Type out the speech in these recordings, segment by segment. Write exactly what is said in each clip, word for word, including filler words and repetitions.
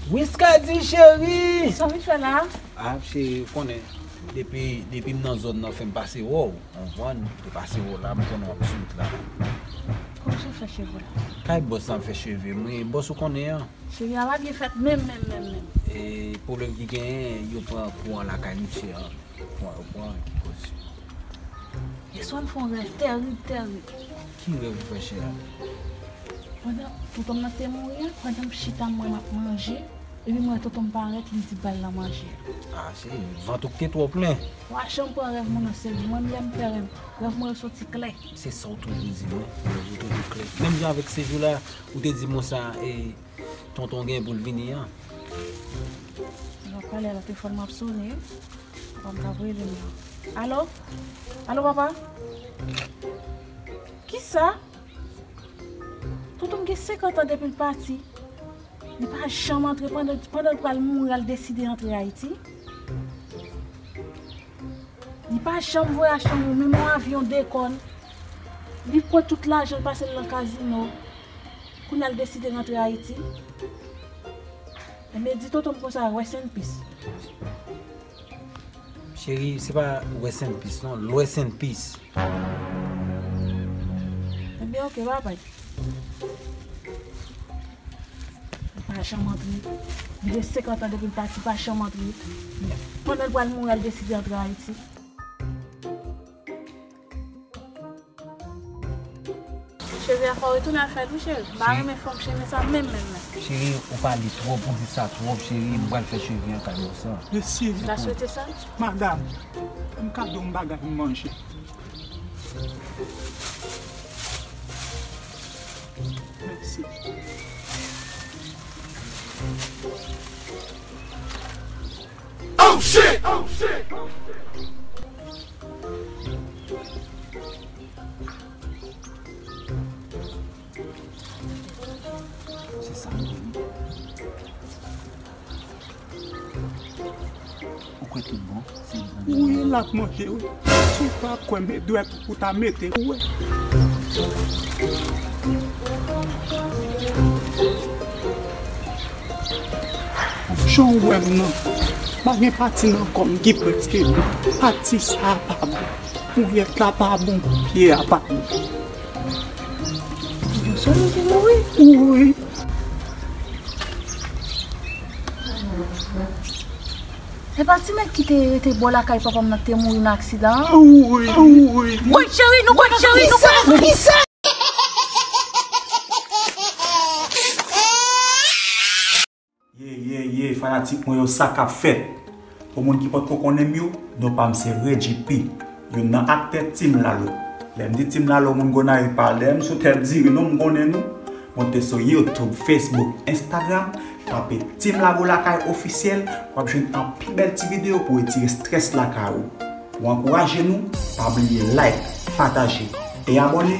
Wiskadi cheri! Sa w vin fè la? Ah, cheri, ou konnen, depi, depi m nan zòn nan, fè m pase wè w, ou konprann? M te pase wè w la, m konnen w ap sou wout la. Kòman w fè cheve w la? Kay bòs la m fè cheve m, wi, bòs ou konnen an. Cheri a pa byen fèt menm, menm, menm, menm. E pwoblèm ki genyen, yo pran kouran lakay misye an. Pran, pran ki pozisyon. Yèswa m fè yon rèv tèrib, tèrib. Ki rèv ou fè, cheri? Pandan tonton m nan te mouri an, pandan m chita m wè m ap manje, epi m wè tonton m parèt, li di bal nan manje. Ah, se vant ou ki te twò plen. Wa janm pran rèv moun an serye. Mwen menm lè m fè rèv, rèv mwen yo soti klè. Se sa w toujou di mwen, rèv ou toujou klè. Menm jan avèk sejou la, ou te di mwen sa, e tonton gen pou l vini an. Lè w ap pale a, telefòn mwen ap sone. Papa m t ap rele m nan. Alo? Alo, papa? Kisa? Tonton m gen senkant an depi l pati. Li pa janm antre pandan, pandan l pral mouri, al deside antre Ayiti. Li pa janm vwayaj tankou menm yon avyon dekòl. Li pran tout lajan l pase l nan kazino. Kounye a l deside rantre Ayiti. Ebyen, di tonton m konsa, rest in peace. Cheri, se pa rest in peace, non. Rest in peace. Ebyen, oke, babay. Li pa janm antre. Li gen senkant an depi l pati, li pa janm antre. Pandan l pral mouri, l deside antre Ayiti. Cheri a fò retounen al fè l wi cheri. M pa renmen fòm cheve sa menm, menm, menm. Cheri, ou pale twòp, ou di sa twòp, cheri, m pral fè cheve an kay bòs la. Mesye. Ou ta swete sa? Madam, fè m kado yon bagay pou m manje. Mèsi. Oh shit! Oh shit! Se sa m vle. Ou kwè tout bon? Se li. Wi, l ap manje, wi. Si w pa kwè, met dwèt ou ta mete, ou wè. Jan w wè m nan, pa gen pati nan kò m ki prèske bon. Pati sa a pa bon. Ponyèt la pa bon, pye a pa bon. Yo sou nou ki mouri? Wi. Se pa ti nèg ki te rete bò lakay papa m nan ki te mouri nan aksidan an? Wi, wi. Kwè cheri, nou kwè cheri, nou kwè. Ye, ye, ye, fanatik mwen yo, sa k ap fèt? Pou moun ki potko konnen m yo, non pa m se Reggie P, youn nan aktè Team Lalo. Lè m di Team Lalo, moun Gonayiv pa lè m sou tèt diri non, m konnen nou. Monte sou YouTube, Facebook, Instagram, tape Team Labo Lakay Ofisyèl, w ap jwenn anpil bèl ti videyo pou retire estrès lakay ou. Pou ankouraje nou, pa bliye like, pataje e abòne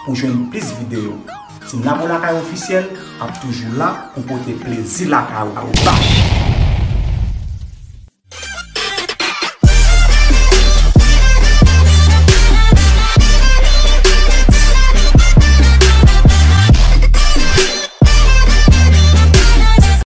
pou jwenn plis videyo. Team Labo Lakay Ofisyèl ap toujou la pou pote plezi lakay ou. Bach!